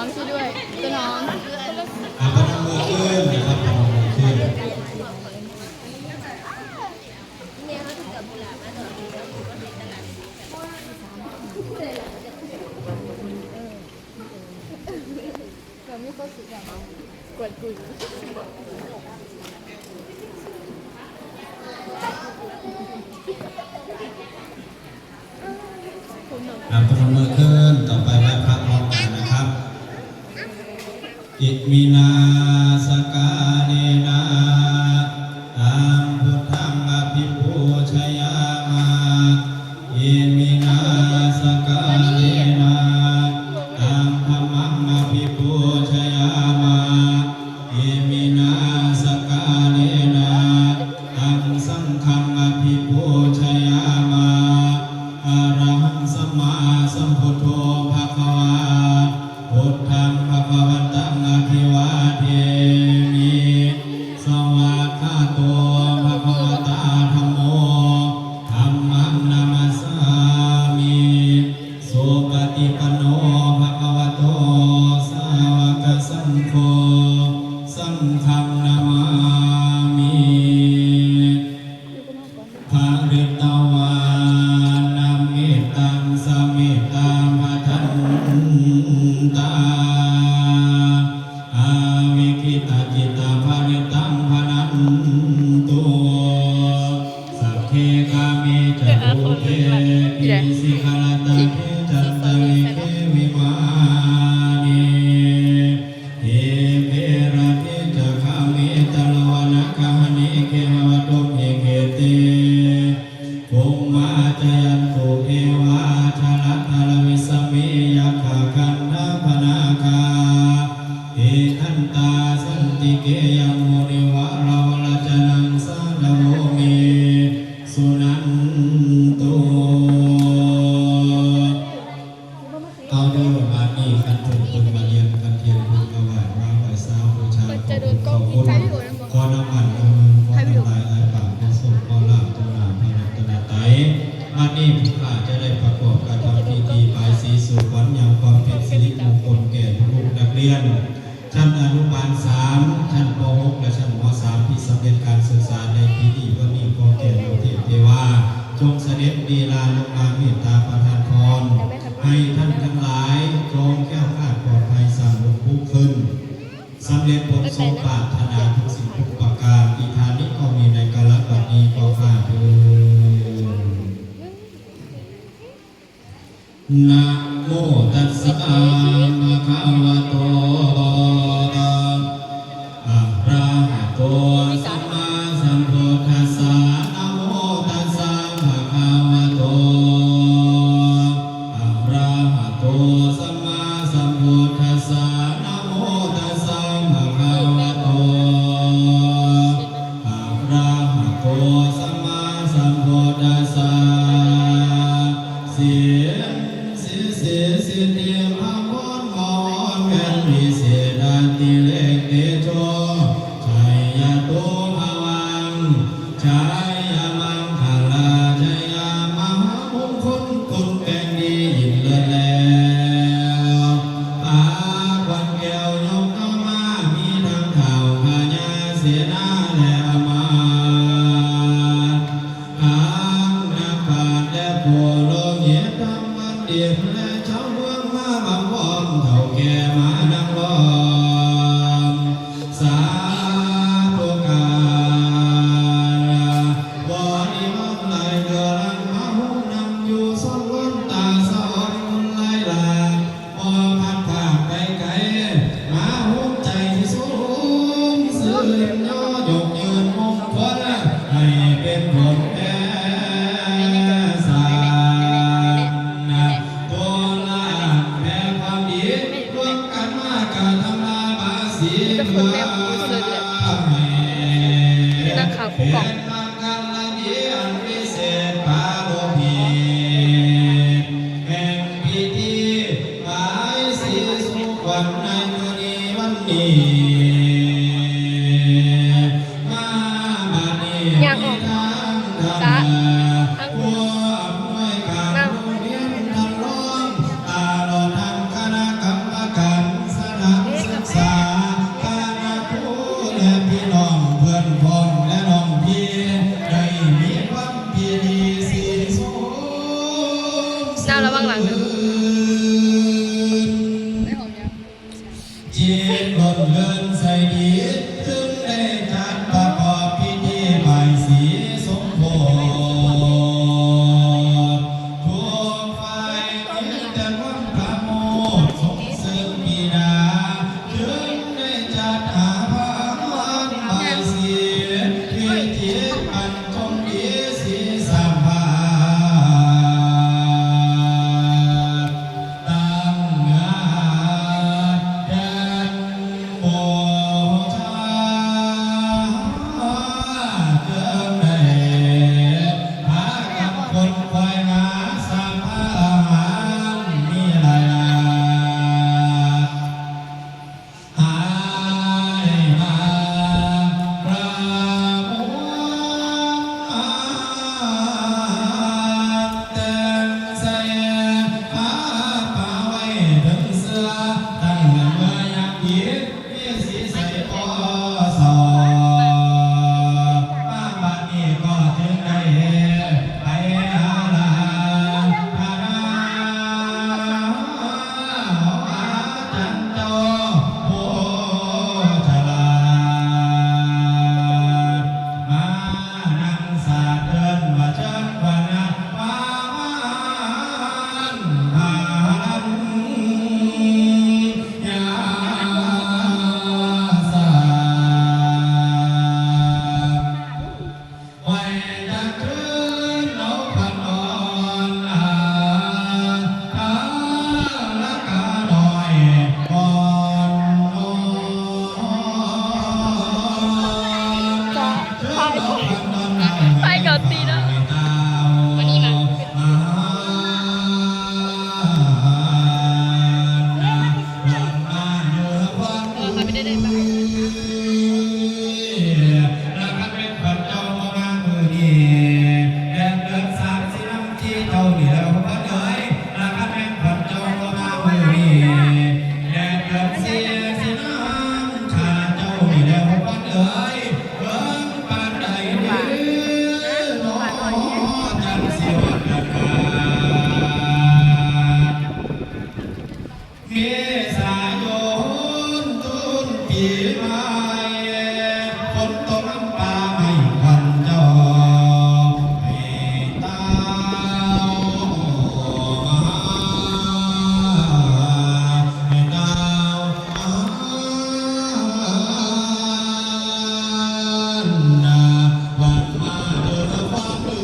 น้องช่วยด้วย ตัวน้อง อ่ะ พนมมือขึ้นนะครับ พนมมือขึ้น เราไม่เข้าสิแบบกวนกูอยู่ ครับ พนมมือขึ้น ต่อไปไหว้พระพร้อมกันนะครับ Iminā sakkārena taṃ buddhaṃ abhipūjayāma. Iminā sakkārena taṃ dhammaṃ abhipūjayāma. Iminā sakkārena taṃ saṅghaṃ abhipūjayāma. Arahaṃ sammāsambuddho bhagavā, buddhaṃ bhagavantaṃ abhivādemi. Svākkhāto bhagavatā dhammo, dhammaṃ namassāmi. Supaṭipanno bhagavato sāvakasaṅgho, saṅghaṃ namāmi. Pharitvāna mettaṃ samettā bhadantā, avikkhittacittā parittaṃ bhaṇantu. Sagge kāme ca rūpe girisikharataṭe cantalikkhe vimāne, dīpe raṭṭhe ca gāme taruvanagahane gehavatthumhi khette, bhummā cāyantu devā jalathalavisame yakkhagandhabbanāgā, tiṭṭhantā santike yaṃ munivaravacanaṃ sādhavo me suṇantu. ເອົາເດີ ບາດນີ້ຄັນເພິ່ນ ເພິ່ນມາລຽນກັນທຽນບຸນມາໄຫວ້ພະໄຫວ້ຊາບູຊາ ຂໍບຸນຂໍຄຸນ ຂໍນ້ຳໝັ້ນນ້ຳມື ຂໍນ້ຳລາຍໄອປາກ ຂໍໂຊກຂໍລາບຕໍ່ໜ້າພະລັດຕະນະໄຕ. ບັດນີ້ຜູ້ຂ້າຈະໄດ້ປະກອບກະທຳພິທີບາຍສີສູ່ຂວັນ ຫຍັງຄວາມເປັນສິລິມົງຄົນແກ່ລູກໆນັກຮຽນ ຊັ້ນອະນຸບານສາມ ຊັ້ນ ປໍຫົກ ແລະ ຊັ້ນ ມໍສາມ ທີ່ສຳເລັດການສຶກສາໃນປີນີ້. ວັນນີ້ຂໍແກ່ເທບເທວາ ຈົ່ງສະເດັດລີລາລົງມາເມດຕາປະທານພອນ ໃຫ້ທ່ານທັງຫຼາຍຈົ່ງແຄ້ວຄາດປອດໄພ ສ້າງບຸນກຸສົນ ສຳເລັດສົມປາດຖະໜາທຸກສິ່ງທຸກປະການ. ອີກທ່ານໜຶ່ງກໍມີໃນກາລະບັດນີ້ກໍຂ້າເທີ້ນ. Namo tassa bhagavato arahato sammāsambuddhassa. Namo tassa bhagavato arahato sammāsambuddhassa. Namo tassa bhagavato arahato sammāsambuddhassa. ສິນ ສິດ ສິດທິ ພະພອນ ພະພອນ ແມ່ນວິເສດ ອະຕິເລກ ເຕໂຊ ໄຊຍະໂຕ ພະວັງ ໄຊຍະມັງຄະລາ ໄຊຍະມະຫາມົງຄຸນ ຄຸນແປງດີ ຍິນເລີດແລ້ວ ພາຂວັນແກ້ວຍົກເອົາມາ ມີທັງທ້າວພະຍາເສນາ ແລະ ອາມາດ ທັງນັກປາດ ແລະ ຜູ້ລົງເຮັດທຳບັນດິດ ແລະ ຊາວເມືອງມາບຳພ້ອມ ເຖົ້າແກ່ມານັ່ງລ້ອມ ສາທຸການ ບໍລິວານຫຼາຍກຳລັງມາໂຮມນັ່ງຢູ່ ສອງລອນຕາສະອອນບຸນຫຼາຍຫຼາຍ ບໍ່ພັດພາກໄປໄກ ມາໂຮມໃຈຊຸ່ມຊື່ນ ຍໍຍົກຍືນມຸງຄຸນ ໃຫ້ເປັນຜົນແຜ່ສານ ໂຕລາແຜ່ຄວາມດີ ຮ່ວມກັນມາກະທຳມາບາສີ ເພື່ອໃຫ້ເປັນມັງກະລະດີອັນວິເສດປາໂລກນີ້ ແຫ່ງພິທີບາຍສີສູ່ຂວັນໃນມື້ນີ້ວັນນີ້ ມາບັດນີ້ ທາງຄະນະຜູ້ອຳນວຍການໂຮງຮຽນທ່ານຮອງ ຕະຫຼອດທັງຄະນະກຳມະການ ເມສາຍົນຕົ້ນປີໃໝ່ ຝົນຕົກນຳຟ້າໃຫ້ຂວັນເຈົ້າ ໃຫ້ຕາວມາຫາ ໃຫ້ຕາວມາຫາ ນາ ວັນມາເດີຂວັນເອີ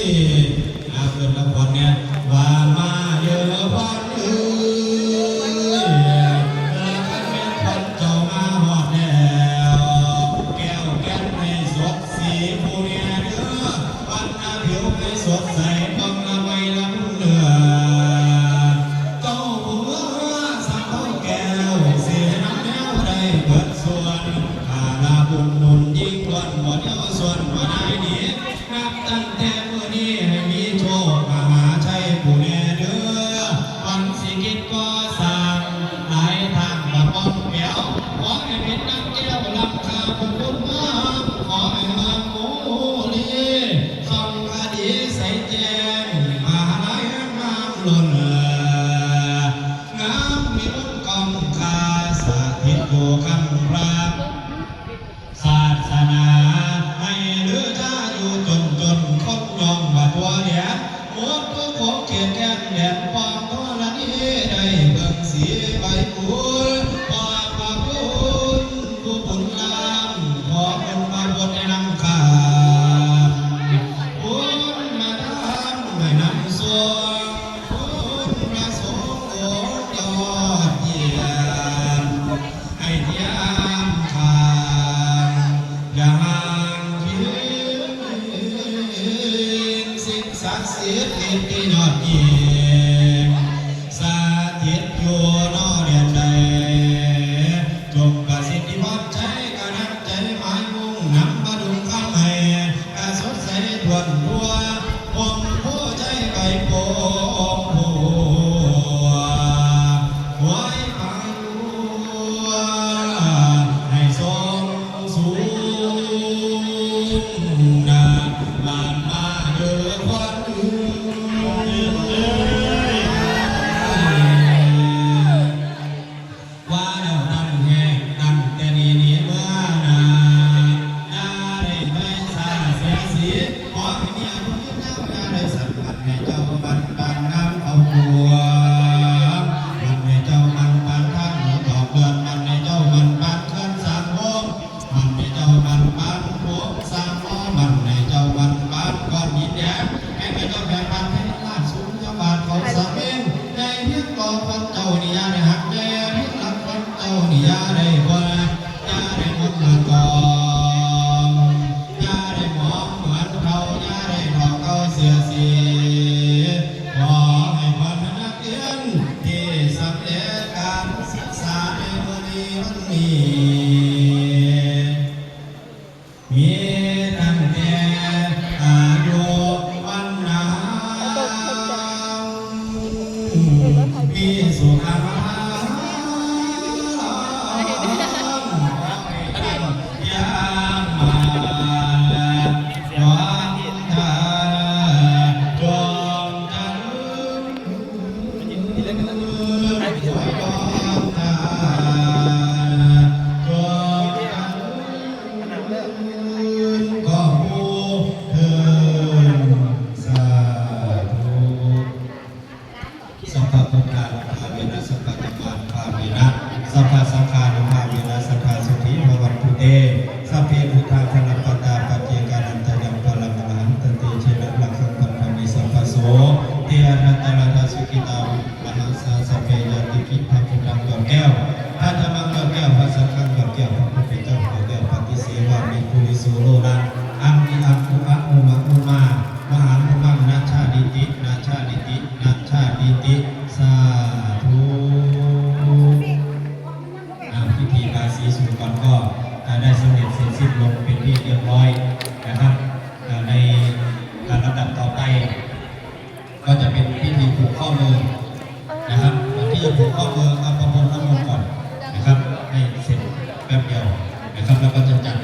ຍ ນາ ເອີ້ນນາຂວັນແດ່ ວ່າມາເດີຂວັນເອີຍ ລະຄັນແມ່ນຂວັນເຈົ້າມາຮອດແລ້ວ ແກ້ວແກ່ນໃຫ້ສົດສີຜູ້ແນ່ເດີ ວັນນາຜິວໃຫ້ສົດໃສ ຕ້ອງລະໄມລະມຸນເຫຼືອ ເຈົ້າຜູ້ເມືອສາວແກ້ວ ຊິໃຫ້ນຳແນວໃດເບິດສ່ວນ ຂ້າລະບຸນໜູນຍິ່ງ ຄວນບໍ່ເດີສ່ວນບໍ່ໄດ້ໜີ ນັບຕັ້ງແຕ່ມື້ນີ້ໃຫ້ມີໂຊກມະຫາໄຊຜູ້ແນ່ເດີ ວັນຊິກິດກໍ່ສ້າງ ຫຼາຍທາງກະປ່ອງແປວ ຂໍໃຫ້ເປັນນາງແກ້ວລ້ຳຄ່າຜູ້ຄຸນງາມ ຂໍໃຫ້ເມືອງໂມລີ ສ່ອງຄະດີໃສແຈ້ງ ມະຫາລາຍແຫ່ງງາມລົ້ນ ງາມມີລົ້ນກ້ອງຄ່າ ສະຖິດຢູ່ຄຳພະ ສາສະໜາໃຫ້ລືຊາຢູ່ຈົນຈົນ ຄົນຍ່ອງວ່າທົ່ວແດນ ໝົດທຸກຂົງເຂດແດນ ແດນປ້ອມທໍລະນີ ໄດ້ເບິ່ງສີໃບບຸນ ຂອບພະຄຸນຜູ້ບຸນລ້ຳ ຂໍຄຸນພະພຸດໃນນຳຂ້າ ບຸນມາທຳໃຫ້ນຳສົ່ງ ຄຸນພະສົງອົງຍອດຢ້ຽມ ໃຫ້ທຽມຂ້າມ ຢ່າຫ່າງເຄີນ ສິ່ງສັກສິດ ອິດທິຍອດຍິ່ງ ສະຖິດຢູ່ນອແດນໃດ ຈົ່ງປະສິດທິພອນໃຈ ກະໜັກໃຈໝາຍມຸ່ງ ນຳມາດຸງຄຳໃຫ້ ກະສົດໃສທົ່ວນທົ່ວ ພົມໂພໄຊໄປໂພມໂພ ຫວຍພາຢູ່ໃຫ້ສົມສູງນາ ບ້ານມາເດີຄວັນເອີຍ ວ່າແລ້ວຕັ້ງແຮງ ຕັ້ງແຕ່ນີ້ນີ້ເມືອໜ້າ ຢ່າໄດ້ໄປຊ້າເສຍສີ ຂໍໃຫ້ມີອາຍຸຍືນຍາວ ຢ່າໄດ້ສັ້ນ ໝັ້ນໃຫ້ເຈົ້າໝັ້ນປານນ້ຳເຂົ້າຖ້ວມ ໝັ້ນໃຫ້ເຈົ້າໝັ້ນປານທາງໜູຕອກເດືອນ ໝັ້ນໃຫ້ເຈົ້າໝັ້ນປານເຂື່ອນສ້າງໂຮງ ໝັ້ນໃຫ້ເຈົ້າໝັ້ນປານໂຮງສ້າງຫໍ ໝັ້ນໃຫ້ເຈົ້າໝັ້ນປານກ້ອນຫີນແດງ ໃຫ້ເຈົ້າແບກບາດໃຫ້ລາດສູງ ຢ່າບາດເຂົ້າສະເວັງ ໃຫຍ່ພຽງກໍຂວັນເຈົ້ານີ້ຢ່າໄດ້ຫັກ ໃຫຍ່ພຽງຫຼັກຂວັນເຈົ້ານີ້ຢ່າໄດ້ບໍ່ ຢ່າໄດ້ໝົດລະຕອງ ຢ່າໄດ້ໝອງເໝືອນເຖົ້າ ຢ່າໄດ້ເຖົ້າເກົ່າເສຍສີ ຂໍໃຫ້ພວກນັກຮຽນທີ່ສຳເລັດການສຶກສາໃນມື້ນີ້ວັນນີ້ ມີຕັ້ງແຕ່ອາຍຸວັນນາ ມີສຸຂະພາບ ຢ່າມາດວງຕາ ຈົ່ງຈະເລີນ ຂອບຄຸນເທີ້ນ ສາທຸ ສັບພະພຸດທານຸພາເວນະ ສັບພະທຳມານຸພາເວນະ ສັບພະສັງຄານຸພາເວນະ ສະດາໂສທີພະວັນຕຸເຕ ສັບເພ ພຸດທາທະລະປະຕາ ປັດເຈການັນຕະຍັງ ພະລັງ ອະລະຫັນຕະ ເຕເຊນະ ລັກຂັງ ພັນທາມິ ສັບພະໂສ ເຕ ອະນັດຕະລະທະ ສຸກິຕາ ມະຫັງສາ ສັບເພ ຍາຕິປິ ພະພຸດທັງ ຍອດແກ້ວ ພະທຳມັງ ຍອດແກ້ວ ພະສັງຄັງ ຍອດແກ້ວ ພະພຸດທະເຈົ້າ ຍອດແກ້ວ ປະຕິເສວາມິ ປຸລິໂສ ໂລລະ ອັງ ອິ ອັງ ອຸ ອະ ໂອ ມະ ໂອ ມາ ມະຫາ ມຸ ມັງ ນະ ຊາ ນິ ຕິ ນະ ຊາ ນິ ຕິ ນະ ຊາ ນິ ຕິ ສາທຸ ອ່າ ພິທີບາສີສູ່ຂວັນກໍ ອ່າ ໄດ້ສຳເລັດເສັດສິ້ນລົງເປັນທີ່ຮຽບຮ້ອຍນະຄັບ ອ່າ ໃນ ອ່າ ລຳດັບຕໍ່ໄປ ກໍຈະເປັນພິທີຜູກຂໍ້ມືນະຄັບ ທີ່ຈະຜູກຂໍ້ມືກັບພະພຸດທະມົງກ່ອນນະຄັບ ໃຫ້ເສັດແປັບດຽວນະຄັບ ແລ້ວກໍຈະຈັດ